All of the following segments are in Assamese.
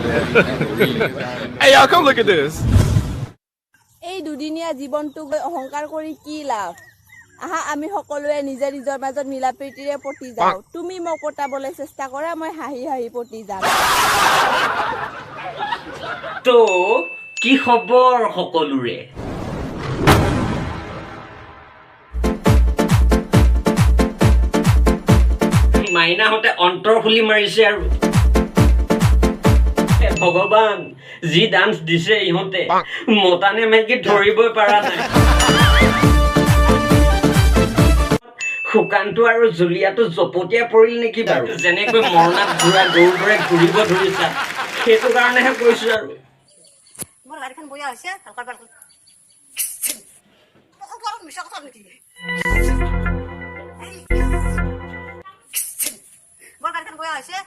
Hey, y'all, come look at this. এই দুদিনীয়া জীৱনটোক লৈ অহংকাৰ কৰি কি লাভ? আহা, আমি সকলোৱে নিজে নিজৰ মাজত মিলা প্ৰীতিৰে পতি যাওঁ। তুমি মোক পতাবলৈ চেষ্টা কৰা, মই হাঁহি হাঁহি পতি যাম। তো কি খবৰ সকলোৰে? মাইনাহঁতে অন্তৰ খুলি মাৰিছে আৰু হে ভগৱান, যি ডান্স দিছে ইহঁতে, মতা নে মাইকী ধৰিবই পৰা নাই। শুকানটো আৰু জুলীয়াটো জপতীয়া পৰিল নেকি বাৰু? যেনেকৈ মৰণাত ঘূৰা গৰুৰ দৰে ঘূৰিব ধৰিছা, সেইটো কাৰণেহে কৈছো আৰু। মোৰ গাড়ীখন বয়া হৈছে, ভাল কৰবাৰ মিছা কথা নেকি? মোৰ গাড়ীখন বয়া হৈছে।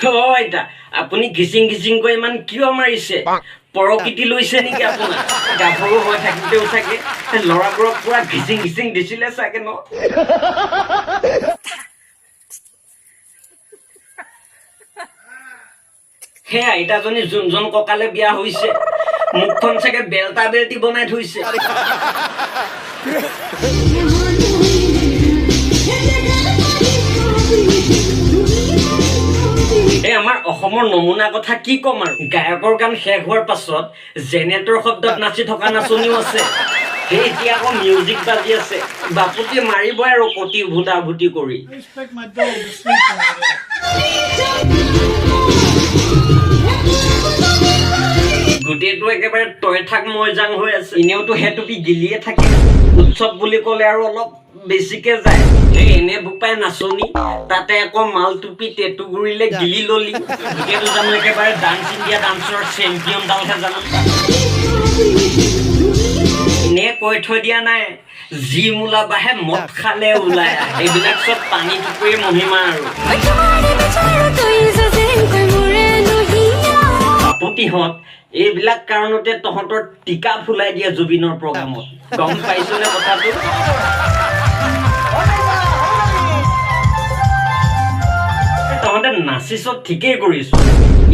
অ আইতা, আপুনি ঘিচিং ঘিচিংকৈ ইমান কিয় মাৰিছে? পৰকিতি লৈছে নেকি আপোনাৰ? গাভৰু হৈ থাকোঁতেও চাগে ল'ৰাবোৰক পুৰা ঘিচিং ঘিচিং দিছিলে চাগে ন? সেই আইতাজনী যোনজন ককালে বিয়া হৈছে, মুখখন চাগে বেল্টা বেল্টি বনাই থৈছে। এই আমাৰ অসমৰ নমুনা কথা কি ক'ম আৰু, গায়কৰ গান শেষ হোৱাৰ পাছত জেনেৰেটৰ শব্দত নাচি থকা নাচনীও আছে। সেই এতিয়া আকৌ মিউজিক বাজি আছে, বাপুতি মাৰিবই আৰু কটি ভুটা ভুটি কৰি। Respect my dog is sleeping over there. গোটেইটো একেবাৰে তই থাক মই যাং হৈ আছে। এনেওতো সেই টুপি গিলিয়ে থাকে। উৎসৱ বুলি ক'লে আৰু অলপ বেছিকে যায়। এই এনে বোপাই নাচনী, তাতে আকৌ মাল টুপি টেটু গুৰিলে গিলি ললি, গোটেইটো জানো একেবাৰে ডান্স ইণ্ডিয়া ডান্সৰ চেম্পিয়ন ডালহে জানো। এনে কৈ থৈ দিয়া নাই, যি মূলা বাহে মদ খালে ওলাই আহে। এইবিলাক চব পানী টুকুৰি মহিমা আৰু। বাপতিহঁত, এইবিলাক কাৰণতে তহঁতৰ টিকা ফুলাই দিয়ে জুবিনৰ প্ৰগ্ৰামত, গম পাইছনে কথাটো? তহঁতে নাচিছ ঠিকেই কৰিছ,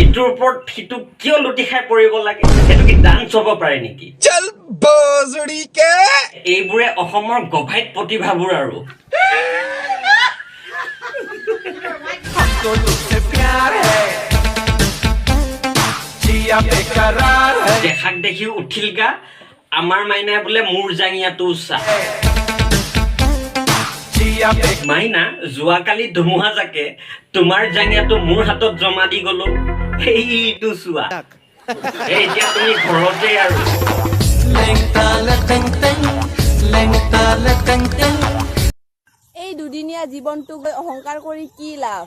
ইটোৰ ওপৰত সিটো কিয় লুটি খাই পৰিব লাগে? সেইটো কি ডান্স হ'ব পাৰে নেকি? চল বজৰি কে। এইবোৰে অসমৰ গভাইত প্ৰতিভাবোৰ আৰু। দেখাক দেখি উঠিল গা আমাৰ মাইনাই, বোলে মোৰ জাঙিয়াটো চা। মাইনা, যোৱাকালি ধুমুহা জাকে তোমাৰ জাঙিয়াটো মোৰ হাতত জমা দি গলো, সেইটো চোৱা। এই এতিয়া তুমি ঘৰতে আৰু। এই দুদিনীয়া জীৱনটোক লৈ অহংকাৰ কৰি কি লাভ?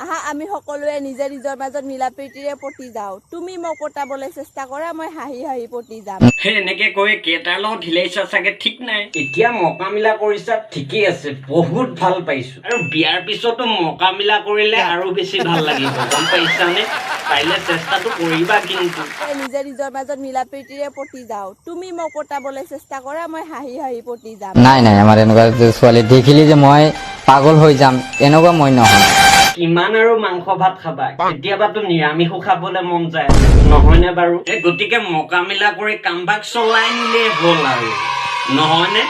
আহা, আমি সকলোৱে নিজে নিজৰ মাজত মিলা প্ৰীতিৰে পতি যাওঁ। তুমি মোক পতাবলৈ চেষ্টা কৰা, মই হাঁহি হাঁহি পতি যাম। সেই এনেকে কৈ কেইটাৰ লগত হিলাইছা চাগে ঠিক নাই। এতিয়া মকামিলা কৰিছা, ঠিকেই আছে, বহুত ভাল পাইছো। আৰু বিয়াৰ পিছতো মকামিলা কৰিলে আৰু বেছি ভাল লাগিব, গম পাইছানে? পাৰিলে চেষ্টাটো কৰিবা কিন্তু। নিজে নিজৰ মাজত মিলা প্ৰীতিৰে পতি যাওঁ। তুমি মোক পতাবলৈ চেষ্টা কৰা, মই হাঁহি হাঁহি পতি যাম। নাই নাই, আমাৰ এনেকুৱা যে ছোৱালী দেখিলে যে মই পাগল হৈ যাম, এনেকুৱা মই নহয়। কিমান আৰু মাংস ভাত খাবা, কেতিয়াবাতো নিৰামিষো খাবলৈ মন যায়, নহয়নে বাৰু? এই গতিকে মকামিলা কৰি কামভাগ চলাই নিলেই হ'ল আৰু, নহয়নে?